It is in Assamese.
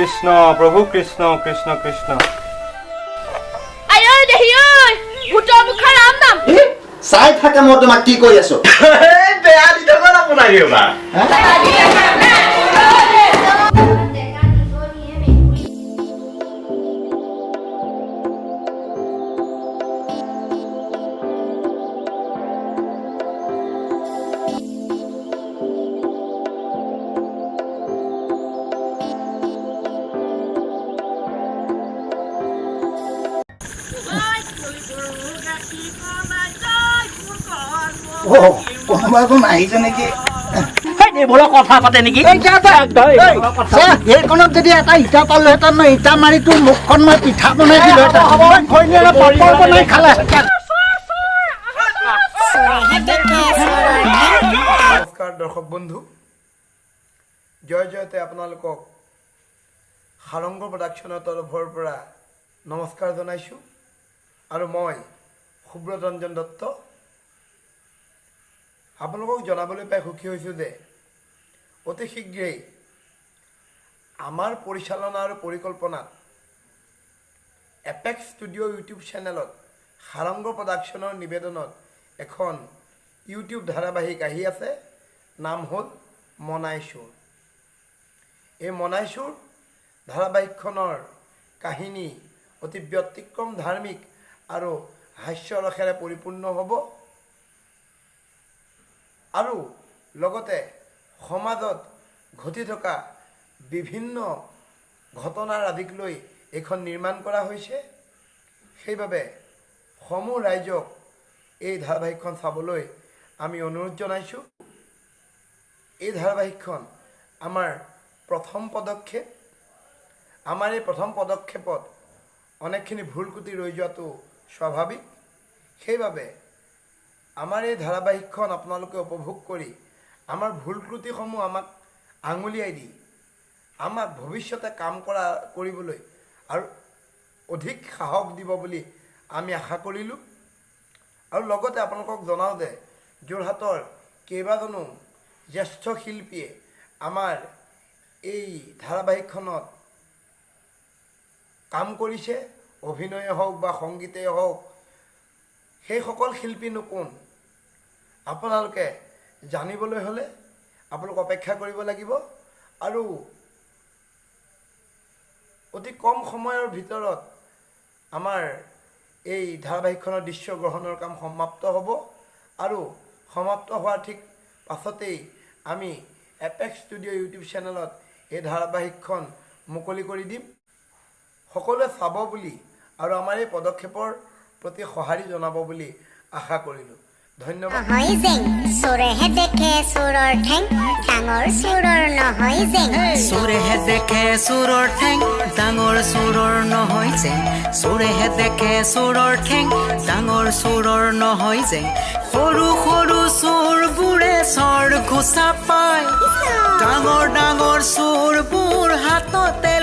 কৃষ্ণ প্ৰভু কৃষ্ণ কৃষ্ণ কৃষ্ণ। আই ঐ দেহি ঐ, ভূতৰ মুখৰ ৰাম নাম। চাই থাকে, মই তোমাক কি কৰি আছো। বেয়া দি থাকো আপোনাৰ কিবা। অ, কোনোবা এজন আহিছে নেকি? এইবোৰৰ কথা পাতে নেকি? এইখনত যদি এটা ইটা পালোহেঁতেন ন, ইটা মাৰি তোৰ মুখখন মই পিঠা বনাই দিলোহেঁতেন, ঘৈণীয়েৰে পাপৰ বনাই খালেহেঁতেন। নমস্কাৰ দৰ্শক বন্ধু, জয় জয়তে আপোনালোকক সাৰংগ প্ৰডাকশ্যনৰ তৰফৰ পৰা নমস্কাৰ জনাইছোঁ আৰু মই সুব্ৰত ৰঞ্জন দত্ত আপোনালোকক জনাবলৈ পাই সুখী হৈছোঁ যে অতি শীঘ্ৰেই আমাৰ পৰিচালনা আৰু পৰিকল্পনাত এপেক্স ষ্টুডিঅ' ইউটিউব চেনেলত সাৰংগ প্ৰডাকশ্যনৰ নিবেদনত এখন ইউটিউব ধাৰাবাহিক আহি আছে। নাম হ'ল মনাই চোৰ। এই মনাই চোৰ ধাৰাবাহিকখনৰ কাহিনী অতি ব্যতিক্ৰম, ধাৰ্মিক আৰু হাস্যৰসেৰে পৰিপূৰ্ণ হ'ব আৰু লগতে সমাজত ঘটি থকা বিভিন্ন ঘটনাৰ আদিক লৈ এইখন নিৰ্মাণ কৰা হৈছে। সেইবাবে সমূহ ৰাইজক এই ধাৰাবাহিকখন চাবলৈ আমি অনুৰোধ জনাইছোঁ। এই ধাৰাবাহিকখন আমাৰ প্ৰথম পদক্ষেপ। আমাৰ এই প্ৰথম পদক্ষেপত অনেকখিনি ভুল ক্ৰুটি ৰৈ যোৱাটো স্বাভাৱিক। সেইবাবে আমাৰ এই ধাৰাবাহিকখন আপোনালোকে উপভোগ কৰি আমাৰ ভুল ক্ৰুটিসমূহ আমাক আঙুলিয়াই দি আমাক ভৱিষ্যতে কাম কৰিবলৈ আৰু অধিক সাহস দিব বুলি আমি আশা কৰিলোঁ। আৰু লগতে আপোনালোকক জনাওঁ যে যোৰহাটৰ কেইবাজনো জ্যেষ্ঠ শিল্পীয়ে আমাৰ এই ধাৰাবাহিকখনত কাম কৰিছে, অভিনয়ে হওক বা সংগীতেই হওক। সেইসকল শিল্পীনো কোন, আপোনালোকে জানিবলৈ হ'লে আপোনালোক অপেক্ষা কৰিব লাগিব আৰু অতি কম সময়ৰ ভিতৰত আমাৰ এই ধাৰাবাহিকখনৰ দৃশ্য গ্ৰহণৰ কাম সমাপ্ত হ'ব আৰু সমাপ্ত হোৱাৰ ঠিক পাছতেই আমি এপেক্স ষ্টুডিঅ' ইউটিউব চেনেলত এই ধাৰাবাহিকখন মুকলি কৰি দিম। সকলোৱে চাব বুলি আৰু আমাৰ এই পদক্ষেপৰ প্ৰতি সঁহাৰি জনাব বুলি আশা কৰিলোঁ। ধন্যবাদ। নহয় জেং, চোৰেহে দেখে চোৰৰ ঠেং, ডাঙৰ চোৰৰ নহয় জেং। চোৰেহে দেখে চোৰৰ ঠেং, ডাঙৰ চোৰৰ নহয় জেং। চোৰেহে দেখে চোৰৰ ঠেং, ডাঙৰ চোৰৰ নহয় জেং। সৰু সৰু চোৰবোৰে চৰ ঘোচা পায়, ডাঙৰ ডাঙৰ চোৰবোৰ হাততে